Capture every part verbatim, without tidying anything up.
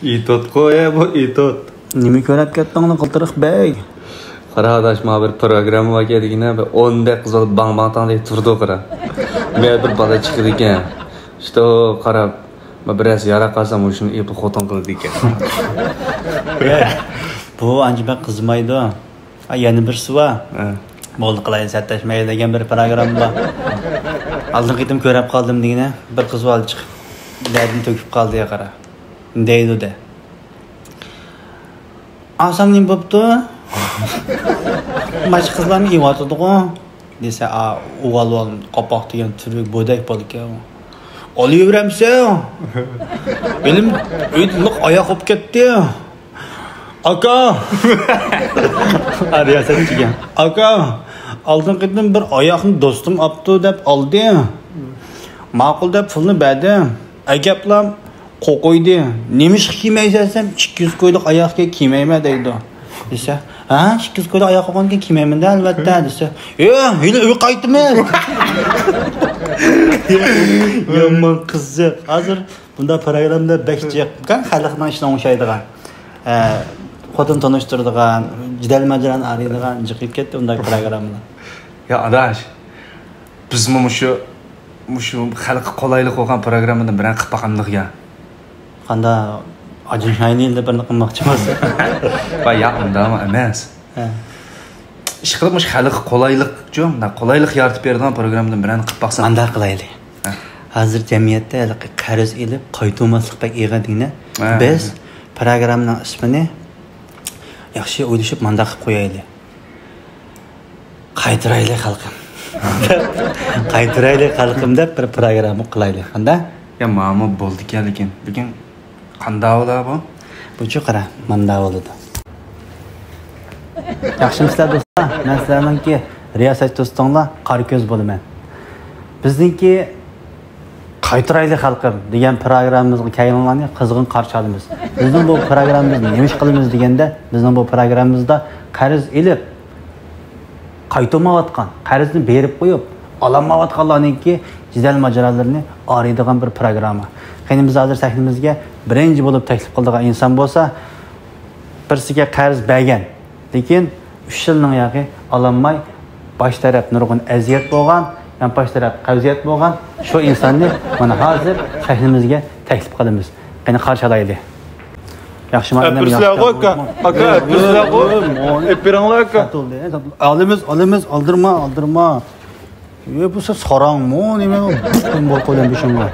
ئېتوتقۇ، ئە، بۇ ئېتوت. نېمە كۆرۈپ كەتتىڭ، قىلتىرىق بەگ؟ قارا ئاداش، مانا بىر پروگرامما باركەن دېگىنە، بىر ئوندەك قىز بالا باڭ باڭ تاڭ دەپ تۇرىدۇ، قارا. مەن بىر بالا چىقىدىكەن. شۇ قاراپ، ما بىرەرسى ياراپ قالسا، مۇشۇنى ئېپىپ خوتۇن قىلىدىكەن. بۇ ئانچە بەك قىزىمايدۇ. ھە، يەنە بىرسى بار. ھە. بولدى قىلايلى، سەتداش مەيلى دېگەن بىر پروگرامما بار. ئالدىنقى قېتىم كۆرۈپ قالدىم دېگىنە، بىر قىز بالا چىقىپ، دەردىنى تۆكۈپ قالدى، يا قارا. دەيدۇ دە. ئاسام نېمە بوپتۇ؟ باشقا قىزلارمۇ ئېۋاتىدىغۇ؟ دېسە، ئا، ئۇ ۋال-ۋال قاپاق دېگەن تۈرۈك بۇدەك بالىكەن. ئالىۋېرەمسەن؟ بىلىم ئۆيدە لىق ئاياق بولۇپ كەتتى. ئاكا! ئا، رىياسەتچىگە. ئاكا! ئالدىنقى قېتىم بىر ئاياقنى دوستۇم ئاپتۇ دەپ ئالدى. ماقۇل دەپ پۇلنى بەردى. ئەكەپلا قوقۇيدى. نېمىشقا كىيمەيسەن دېسەم، ئىككى يۈز كويلۇق ئاياغكەن كىيمەيمەن دەيدۇ. دېسە، ھە، ئىككى يۈز كويلۇق ئاياغ بولغاندىكىن كىيمەيمەن دە، ئەلۋەتتە، دېسە، يو، ھېلى ئۆيگە قايتىمىز. يامان قىزىق. ھازىر بۇنداق پروگراممىلار بەك جىق. خەلقنىڭ ئىشىنى ئوڭشايدىغان. ئە، خوتۇن تونۇشتۇرىدىغان، جېدەل ماجىرانى ئايرىيدىغان، جىقىيىپ كەتتى ئۇنداق پروگراممىلار. يا ئاداش، بىزمۇ مۇشۇ، مۇشۇ خەلققە قولايلىق بولغان پروگراممىدىن بىرەر قىلىپ باقامدۇق يا؟ قاندا، ئاجىنشاينى ئېلىپ بىرنى قىلماقچىمۇ؟ ۋاي، ياق، ئۇنداقمۇ ئەمەس. ھە. ئىشقىلىپ مۇشۇ خەلققە قولايلىقچۇ، مۇنداق قولايلىق يارىتىپ بېرىدىغان پروگراممىدىن بىرەرنى قىلىپ باقسام. مانداق قىلايلى. ھە. ھازىر جەمئىيەتتە ھېلىقى قەرز ئېلىپ قايتۇرماسلىق بەك ئېغىر دېگىنە. ھە. بىز پروگراممىنىڭ ئىسمىنى ياخشى ئويلىشىپ مانداق قىلىپ قويايلى. قايتۇرايلى خەلقىم. قايتۇرايلى خەلقىم دەپ بىر پروگرامما قىلايلى. قانداق؟ يا، ماڭىمۇ بولىدىكەن، لېكىن بۈگۈن قانداق بولا بۇ؟ بۇچۇ قارا، ماندا بولىدۇ. ياخشىمۇسىلەر دوستلار؟ مەن سىلەرنىڭكى رىياسەتچى دوستۇڭلار قارا كۆز بولىمەن. بىزنىڭكى قايتۇرايلى خەلقىم دېگەن پروگراممىمىزغا كەلگەنلەرنى قىزغىن قارشى ئالىمىز. بىزنىڭ بۇ پروگراممىمىزنى نېمە ئىش قىلىمىز دېگەندە، بىزنىڭ بۇ پروگراممىمىزدا قەرز ئېلىپ، قايتۇرمايۋاتقان، قەرزنى بېرىپ قويۇپ، ئالالمايۋاتقانلارنىڭكى جېدەل ماجىرالىرىنى ئارىيدىغان بىر پروگرامما. قېنى، بىز ھازىر سەھنىمىزگە بىرىنچى بولۇپ تەكلىپ قىلىدىغان ئىنسان بولسا، بىرسىگە قەرز بەرگەن، لېكىن ئۈچ يىلنىڭ ياقى ئالالماي، باش تەرەپ نۇرغۇن ئەزىيەت بولغان، يانپاش تەرەپ قەۋزىيەت بولغان شۇ ئىنساننى مانا ھازىر سەھنىمىزگە تەكلىپ قىلىمىز. قېنى، قارشى ئالايلى. ياخشىمۇ، ئادەم؟ ئەپىرسىلەرغۇ، ياخشى ئاكا. ئاكا، ئەپىرسىلەرغۇ. ئەپىرىڭلار، ئاكا. ئالىمىز، ئالىمىز، ئالدىرما، ئالدىرما. ئى، بۇ ساراڭمۇ، نېمە، بۇ بولۇپ قويدۇم بېشىڭغا.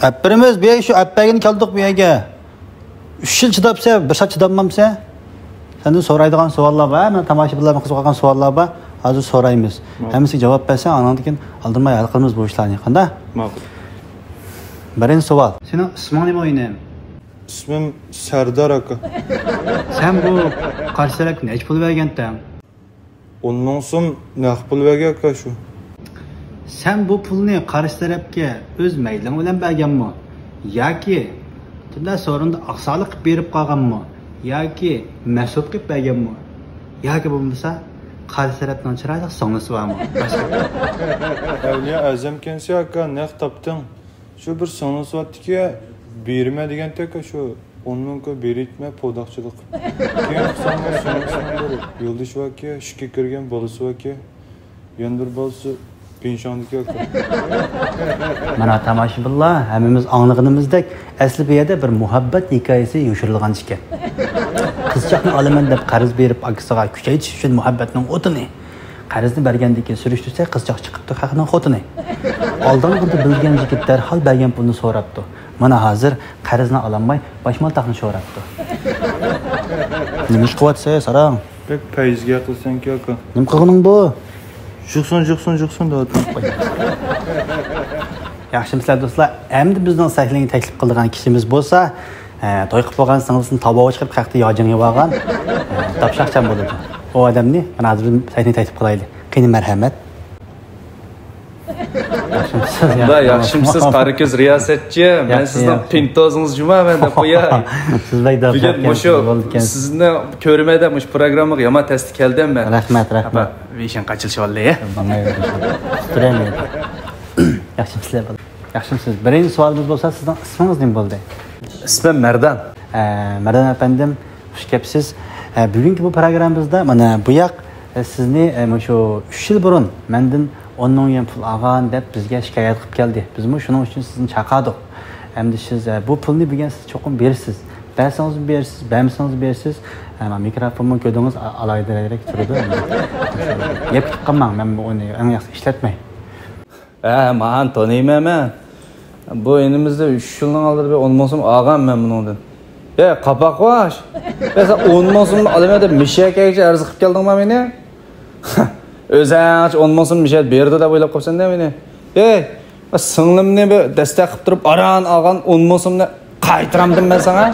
ئەپىرىمىز، بۇ يەرگە شۇ ئەپبەرگىنى كەلدۇق بۇ يەرگە. ئۈچ يىل چىداپسەن، بىر سائەت چىدالمامسەن؟ سەندىن سورايدىغان سوئاللار بار، مانا تاماشىبىنلار بىلەن قىزىقىدىغان سوئاللار بار. ھازىر سورايمىز. ماقۇل. ھەممىسىگە جاۋاب بەرسەڭ، ئاندىن كېيىن ئالدىرماي ھەل قىلىمىز بۇ ئىشلارنى. قانداق؟ ماقۇل. بىرىنچى سوئال. سېنىڭ ئىسمىڭ نېمە، ئىنىم؟ ئىسمىم سەردار ئاكا. سەن بۇ قارشى تەرەپكە نەچچە پۇل بەرگەنتىڭ؟ ئون مىڭ سوم نەق پۇل بەرگەن ئاكا شۇ. سەن بۇ پۇلنى قارشى تەرەپكە ئۆز مەيلىڭ بىلەن بەرگەنمۇ؟ ياكى تۈندە سورۇندا ئاقساقلىق قىلىپ بېرىپ قالغانمۇ؟ ياكى مەسئۇل قىلىپ بەرگەنمۇ؟ ياكى بولمىسا قارشى تەرەپنىڭ چىرايلىق سىڭلىسى بارمۇ؟ ئەۋلىيا ئەزەمكەنسەن ئاكا، نەق تاپتىڭ. شۇ بىر سىڭلىسى بارتتىكى، بېرىمەن دېگەنتەك، شۇ ئون مىڭ كوي بېرىتمە پوداقچىلىق. كېيىن قىلسام، بۇ سىڭلىسىنىڭ بىر يولدىشى باركى، ئىشكە كىرگەن بالىسى باركى، يەنە بىر بالىسى پىڭشاڭدىكى ئاكا. مانا تاماشىبىنلار، ھەممىمىز ئاڭلىغىنىمىزدەك، ئەسلى بۇ يەردە بىر مۇھەببەت ھېكايىسى يوشۇرۇلغان ئىكەن. قىزچاقنى ئالىمەن دەپ قەرز بېرىپ، ئاكىسىغا كۈچەيتىش ئۈچۈن مۇھەببەتنىڭ ئوتىنى، قەرزنى بەرگەندىن كېيىن سۈرۈشتۈرسە، قىزچاق چىقىپتۇ خەقنىڭ خوتۇنى. ئالدانغىنىنى بىلگەن يىگىت دەرھال بەرگەن پۇلنى سوراپتۇ. مانا ھازىر قەرزنى ئالالماي، باشمالتاقنى سوراپتۇ. نېمە ئىش قىلىۋاتىسەن، ساراڭ؟ بەك پەيزىگە قىلسەنكى، ئاكا. نېمە قىلغىنىڭ بۇ؟ جۇقسۇن، جۇقسۇن، جۇقسۇن دەۋاتىمەن. ياخشىمۇسىلەر دوستلار؟ ئەمدى بىزنىڭ سەھنىگە تەكلىپ قىلىدىغان كىشىمىز بولسا، ئە، توي قىلىپ بولغان سىڭلىسىنى تاۋاۋا چىقىرىپ، خەقتە ياجىڭ يېۋالغان، ئە، داپشاقچان بولىدۇ. ئۇ ئادەمنى مانا ھازىر بىز سەھنىگە تەكلىپ قىلايلى. قېنى، مەرھەمەت. ياخشىمۇسىز؟ ياخشىمۇسىز، قارا كۆز رىياسەتچى؟ مەن سىزنىڭ پىنتوزىڭىز جۇما، مەن دەپ قوياي. سىز بەك داپشاقكەنسىز، بولىدىكەن. بۈگۈن مۇشۇ سىزنى كۆرىمەن دەپ مۇشۇ پروگراممىغا يامان تەستە كەلدىم مەن. رەھمەت، رەھمەت. بېشىڭ قاچىلىشىۋالدى. ياخشىمۇسىلەر؟ ياخشىمۇسىز؟ بىرىنچى سوئالىمىز بولسا، سىزنىڭ ئىسمىڭىز نېمە بولدى؟ ئىسمىم مەردان. ئە، مەردان ئەپەندىم، خۇش كەپسىز. ئە، بۈگۈنكى بۇ پروگراممىمىزدا مانا بۇ ياق، ئە، سىزنى، ئە، مۇشۇ ئۈچ يىل بۇرۇن مەندىن ئون مىڭ يۈەن پۇل ئالغان دەپ بىزگە شىكايەت قىلىپ كەلدى. بىزمۇ شۇنىڭ ئۈچۈن سىزنى چاقىردۇق. ئەمدى سىز، ئە، بۇ پۇلنى بۈگۈن سىز چوقۇم بېرىسىز. بەرسىڭىزمۇ بېرىسىز، بەرمىسىڭىزمۇ بېرىسىز. ئە، مانا مىكروفونمۇ كۆردىڭىز، ئا-، ئالاھىدىرەك تۇرىدۇ. يەپ كېتىپ قالماڭ، مەن بۇ ئۇنى ئەڭ ياخشى ئىشلەتمەي. ھە، مانا تونۇيمەن مەن. بۇ ئىنىمىزدە ئۈچ يىلنىڭ ئالدىدا بىر ئون مىڭ سوم ئالغان مەن بۇنىڭدىن. ئەي، قاپاقباش! ئەي، سەن ئون مىڭ سومنى ئالىمەن دەپ مىشەگە ئەگىچە ئەرز قىلىپ كەلدىڭما مېنى؟ ئۆزۈڭچە ئون مىڭ سوم مىشە بېرىدۇ دەپ ئويلاپ قويۇپسەن-دە مېنى. ئەي، سىڭلىمنى بىر دەستەك قىلىپ تۇرۇپ ئاران ئالغان ئون مىڭ سومنى قايتۇرامدىم مەن ساڭا؟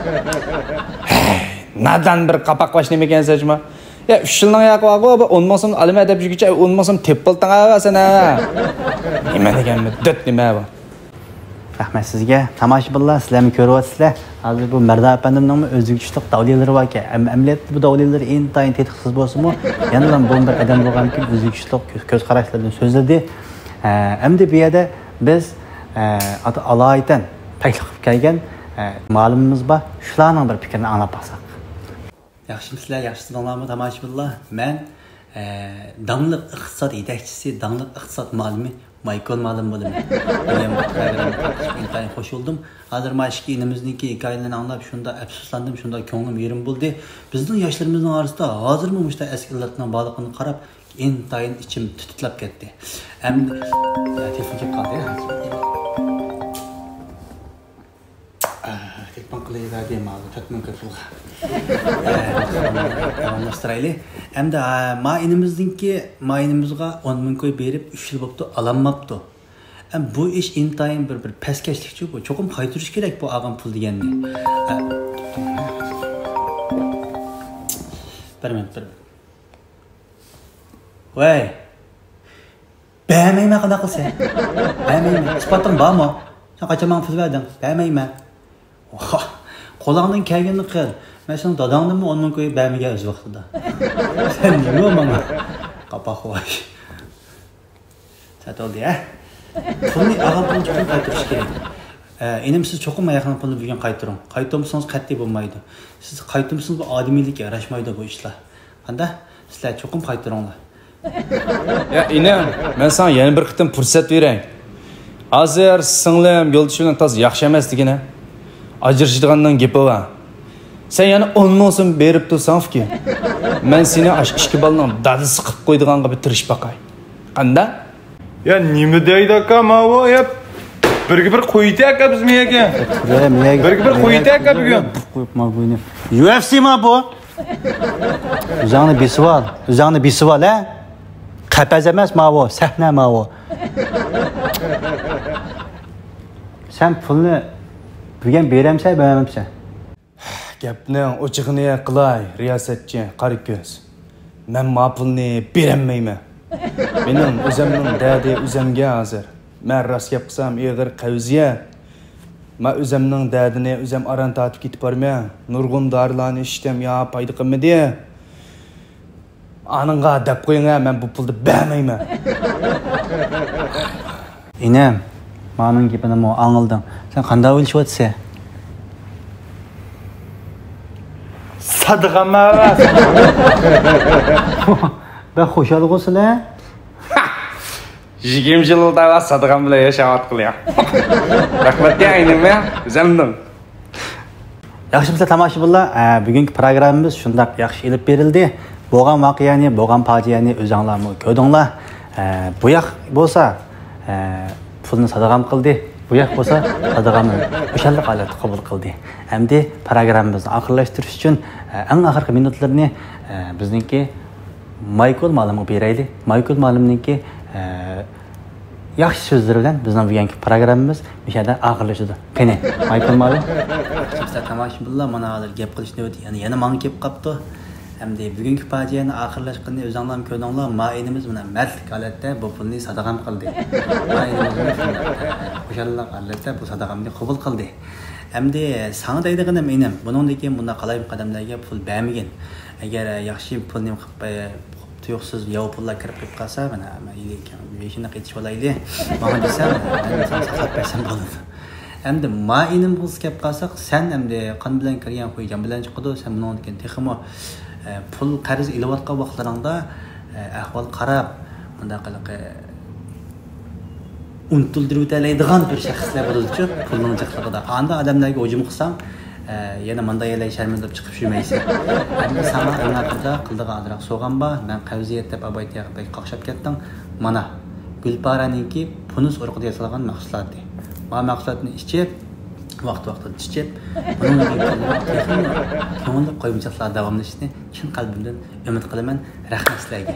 ھەي، نادان بىر قاپاقباش نېمىكەنسەن جۇما؟ يا، ئۈچ يىلنىڭ ياقى بارغۇ، بۇ ئون مىڭ سوم ئالىمەن دەپ يۈرگۈچە، ئون مىڭ سوم تېپىپ بولدۇڭ ھە سەن ھە. نېمە دېگەن مۇددەت نېمە بۇ؟ رەھمەت سىزگە. تاماشىبىنلار، سىلەرمۇ كۆرۈۋاتىسىلەر. ھازىر بۇ مەردان ئەپەندىمنىڭمۇ ئۆزىگە چۈشلۈك داۋلىلىرى باركەن. ئەم-، ئەمەلىيەتتە بۇ داۋلىلىرى ئىنتايىن تېتىقسىز بولسىمۇ، يەنىلا بۇ بىر ئادەم بولغاندىكىن ئۆزىگە چۈشلۈك كۆز، كۆز قاراشلىرىدىن سۆزلىدى. ئە، ئەمدى بۇ يەردە بىز، ئە، ئاتا-، ئالايىتەن تەكلىپ قىلىپ كەلگەن، ئە، مۇئەللىمىمىز بار. شۇلارنىڭ بىر پىكرىنى ئاڭلاپ باقساق. ياخشىمۇسىلەر، ياخشى تۇردۇڭلارمۇ تاماشىبىنلار؟ مەن، ئە، داڭلىق ئىقتىساد يېتەكچىسى، داڭلىق ئىقتىساد مۇئەللىمى مايكون مۇئەللىم بولىمەن. بۈگۈن بۇ پروگراممىغا قاتنىشىپ ئىنتايىن خوش بولدۇم. ھازىر مانا ئىككى ئىنىمىزنىڭكى ھېكايىلىرىنى ئاڭلاپ شۇنداق ئەپسۇسلاندىم، شۇنداق كۆڭلۈم يېرىم بولدى. بىزنىڭ ياشلىرىمىزنىڭ ئارىسىدا ھازىرمۇ مۇشۇنداق ئەسكى ئىللەتنىڭ بارلىقىنى قاراپ ئىنتايىن ئىچىم تىتىلەپ كەتتى. ئەمدى، يا، تېلېفون كېلىپ قالدى. ئا، تېلېفون قىلىۋەردى ماۋۇ تۆت مىڭ كوي پۇلغا. ئا، داۋاملاشتۇرايلى. ئەمدى، ئا، ما ئىنىمىزنىڭكى، ما ئىنىمىزغا ئون مىڭ كوي بېرىپ ئۈچ يىل بوپتۇ، ئالالماپتۇ. ئەم، بۇ ئىش ئىنتايىن بىر، بىر پەسكەشلىكچۇ بۇ. چوقۇم قايتۇرۇش كېرەك بۇ ئالغان پۇل دېگەننى. ئا، بىر مىنۇت، بىر مىنۇت. ۋەي! بەرمەيمەن، قانداق قىلىسەن؟ بەرمەيمەن. ئىسپاتىڭ بارمۇ؟ سەن قاچان ماڭا پۇل بەردىڭ؟ بەرمەيمەن. ۋاھ، قولۇڭدىن كەلگىنىنى قىل. مەن سېنىڭ داداڭدىنمۇ ئون مىڭ كوي بەرمىگەن ئۆز ۋاقتىدا. سەن نېمە ماڭا؟ قاپاقباش. سەت بولدى، ھە؟ پۇلنى ئالغان پۇلنى چوقۇم قايتۇرۇش كېرەك. ئە، ئىنىم، سىز چوقۇم ئاياقنىڭ پۇلىنى بۈگۈن قايتۇرۇڭ. قايتۇرمىسىڭىز قەتئىي بولمايدۇ. سىز قايتۇرمىسىڭىز، بۇ ئادىمىيلىككە ياراشمايدۇ بۇ ئىشلار. قانداق؟ سىلەر چوقۇم قايتۇرۇڭلار. يا ئىنىم، مەن ساڭا يەنە بىر قېتىم پۇرسەت بېرەي. ھازىر سىڭلىم يولدىشى بىلەن تازا ياخشى ئەمەس دېگىنە. ئاجرىشىدىغاننىڭ گېپى بار. سەن يەنە ئون مىڭ سوم بېرىپ تۇرساڭ ئۇكا، مەن سېنى ئاشۇ ئىككى بالىنىڭ دادىسى قىلىپ قويىدىغانغا بىر تىرىشىپ باقاي. قانداق؟ يا نېمە دەيدۇ ئاكا ماۋۇ؟ يا بىرگە بىر قويۇيتە ئاكا بىز مېيەگە. بىرگە بىر قويۇيتە ئاكا بۈگۈن. يۇ ئېف سى ما بۇ؟ ئۆزۈڭنى بېسىۋال، ئۆزۈڭنى بېسىۋال، ھە؟ قەپەس ئەمەس ماۋۇ، سەھنە ماۋۇ. سەن پۇلنى بۈگۈن بېرەمسەن، بەرمەمسەن؟ گەپنىڭ ئوچۇقىنى قىلاي، رىياسەتچى قارا كۆز. مەن ما پۇلنى بېرەلمەيمەن. مېنىڭ ئۆزۈمنىڭ دەردى ئۆزۈمگە ھازىر. مەن راست گەپ قىلسام ئېغىر قەۋزىيەت. مەن ئۆزۈمنىڭ دەردىنى ئۆزۈم ئاران تارتىپ كېتىپ بارىمەن. نۇرغۇن دارىلارنى ئىچتىم، يا پايدا قىلمىدى. ئانىڭغا دەپ قويۇڭ ھە، مەن بۇ پۇلنى بەرمەيمەن. ئىنىم، مانىڭ گېپىنىمۇ ئاڭلىدىڭ. سەن قانداق ئويلىشىۋاتىسەن؟ سادىغانما؟ بەك خۇشالغۇسىلە. يىگىرمە يىلدا سادىغان بىلەن ياشاۋاتقىلى. رەھمەت يا ئىنىم يا، ئۆزۈمنىڭ. ياخشىمۇسىلەر تاماشىبىنلار؟ ئە، بۈگۈنكى پروگراممىمىز شۇنداق ياخشى ئېلىپ بېرىلدى. بولغان ۋەقەنى، بولغان پاجىئەنى ئۆزۈڭلارمۇ كۆردۈڭلار. ئە، بۇ ياق بولسا، ئە، پۇلنى سادىغان قىلدى. بۇ ياق بولسا سادىغاننى خۇشاللىق ھالەتتە قوبۇل قىلدى. ئەمدى پروگراممىمىزنى ئاخىرلاشتۇرۇش ئۈچۈن، ئە، ئەڭ ئاخىرقى مىنۇتلىرىنى، ئە، بىزنىڭكى مايكول مۇئەللىمغا بېرەيلى. مايكول مۇئەللىمنىڭكى، ئە، ياخشى سۆزلىرى بىلەن بىزنىڭ بۈگۈنكى پروگراممىمىز مۇشۇ يەردە ئاخىرلىشىدۇ. قېنى، مايكول مۇئەللىم. ياخشىمۇسىلەر تاماشىبىنلار، مانا ھازىر گەپ قىلىش نۆۋىتى يەنە، يەنە ماڭا كېلىپ قاپتۇ. ئەمدى بۈگۈنكى پاجىئەنىڭ ئاخىرلاشقىنىنى ئۆزۈڭلارمۇ كۆردۈڭلار. ما ئىنىمىز مانا مەردلىك ھالەتتە بۇ پۇلنى سادىغان قىلدى. ما ئىنىمىزمۇ شۇنداق، خۇشاللىق ھالەتتە بۇ سادىغاننى قوبۇل قىلدى. ئەمدى ساڭا دەيدىغىنىم ئىنىم، بۇنىڭدىن كېيىن بۇنداق قالايمىقان ئادەملەرگە پۇل بەرمىگىن. ئەگەر ياخشى پۇلنى قىلىپ، تۇيۇقسىز ياۋا پۇللار كىرىپ قېلىپ قالسا، مانا، مەن يېشىنى قېتىشىۋالايلى، ماڭا دېسەم، مەن ساڭا ساقلاپ بەرسەم بولىدۇ. ئەمدى ما ئىنىمغا كەپ قالساق، سەن ئەمدى قان بىلەن كىرگەن خۇي جان بىلەن چىقىدۇ، سەن بۇنىڭدىن كېيىن تېخىمۇ، ئە، پۇل قەرز ئېلىۋاتقان ۋاقىتلىرىڭدا، ئە، ئەھۋال قاراپ، مۇنداق قىلىقى ئۇنتۇلدۇرۇۋېتەلەيدىغان بىر شەخسلەر بولىدۇچۇ، پۇلنىڭ جىقلىقىدا. ئاندا ئادەملەرگە ھۇجۇم قىلساڭ، ئە، يەنە ماندا يەلەي شەرمىندە بولۇپ چىقىپ يۈرمەيسەن. ئەمدى ساڭا ئەڭ ئاخىرىدا قىلىدىغان ئازراق سوۋغام بار. مەن قەۋزىيەت دەپ ئابايتىياغا بەك قاقشاپ كەتتىڭ. مانا، گۈلپارەنىڭكى پۇنۇس ئۇرۇقىدا ياسالغان مەھسۇلاتى. ما مەھسۇلاتنى ئىچىپ، ۋاقتى-ۋاقتىدا ئىچىپ، بۇنىڭدىن كېيىن تېخىمۇ كۆڭۈللۈك قويمىچاقلار داۋاملىشىشىنى چىن قەلبىمدىن ئۈمىد قىلىمەن. رەھمەت سىلەرگە.